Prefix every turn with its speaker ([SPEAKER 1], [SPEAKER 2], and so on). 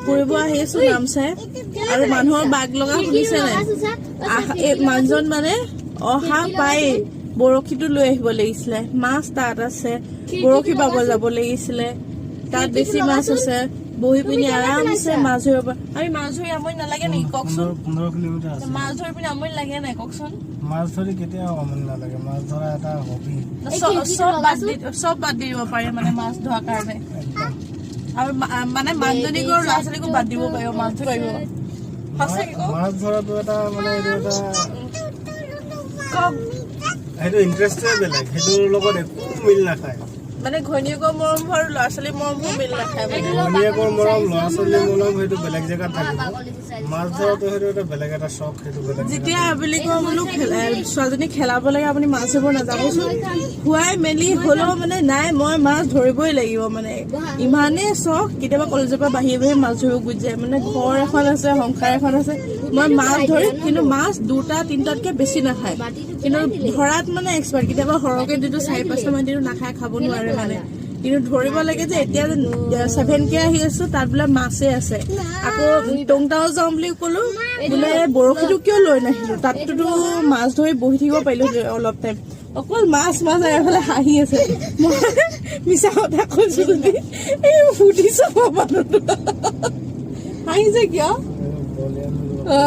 [SPEAKER 1] ফুৰিব আহিছো নামচাই আৰু মানুহৰ বাগ লগা শুনিছে নাই? এই মানুহজন মানে অহা পাই বৰশীটো লৈ আহিব লাগিছিলে। মাছ তাত আছে, বৰশী বাব যাব লাগিছিলে। তাত বেছি মাছ আছে, বহি পিনি আৰামছে মাছ ধৰিব পাৰ। আমি মাছ ধৰি আমনি নালাগে নেকি, কওকচোন?
[SPEAKER 2] 15 কিলোমিটাৰ আছে।
[SPEAKER 1] মাছ ধৰি পিনি আমনি লাগে নাই, কওকচোন?
[SPEAKER 2] মাছ ধৰি কেতিয়াও আমনি নালাগে। মাছ ধৰা এটা হবি।
[SPEAKER 1] চব বাদ দি দিব পাৰে মানে মাছ ধৰাৰ কাৰণে। আৰু মানে মানুহজনীকো আৰু ল'ৰা ছোৱালীকো বাদ দিব পাৰিব, মাছ ধৰিব সঁচাকে কওক।
[SPEAKER 2] মাছ ধৰাটো এটা মানে এইটো এটা
[SPEAKER 1] কওক।
[SPEAKER 2] সেইটো ইণ্টাৰেষ্টটোৱে বেলেগ, সেইটোৰ লগত একো মিল নাখায়।
[SPEAKER 1] মানে ঘৈণীয়েকৰ মৰম আৰু ল'ৰা ছোৱালীৰ মৰমো মিল নাখায় মানে।
[SPEAKER 2] ঘৈণীয়েকৰ মৰম, ল'ৰা ছোৱালীৰ মৰম, সেইটো বেলেগ জেগাত থাকিব। মাছ ধৰাটো সেইটো এটা বেলেগ এটা চখ, সেইটো বেলেগ জেগাত।
[SPEAKER 1] যেতিয়া আবেলি কওঁ বোলো ছোৱালীজনী খেলাব লাগে, আপুনি মাছ ধৰিব নাযাবচোন, খুৱাই মেলি হ'লেও মানে নাই, মই মাছ ধৰিবই লাগিব। মানে ইমানেই চখ, কেতিয়াবা কলেজৰ পৰা বাহিৰে বাহিৰে মাছ ধৰিব গুচি যায়। মানে ঘৰ এখন আছে, সংসাৰ এখন আছে, মই মাছ ধৰিম। কিন্তু মাছ দুটা তিনিটাতকে বেছি নাখায়, কিন্তু ধৰাত মানে এক্সপাৰ্ট। কেতিয়াবা সৰহকে দিলো, চাৰি পাঁচটা মান দিলো, নাখায়, খাব নোৱাৰে মানে। কিন্তু ধৰিব লাগে যে এতিয়া 7K আহি আছো, তাত বোলে মাছে আছে। আকৌ টংটাও যাওঁ বুলি কলো, বোলে বৰশীটো কিয় লৈ নাহিলো, তাতটোতো মাছ ধৰি বহি থাকিব পাৰিলো অলপ টাইম। অকল মাছ মাছ আৰু এফালে হাঁহি আছে। মই মিছা কথা কৈছো যদি এই সুধি চাব মানুহটো। হাঁহিছে কিয়? অ।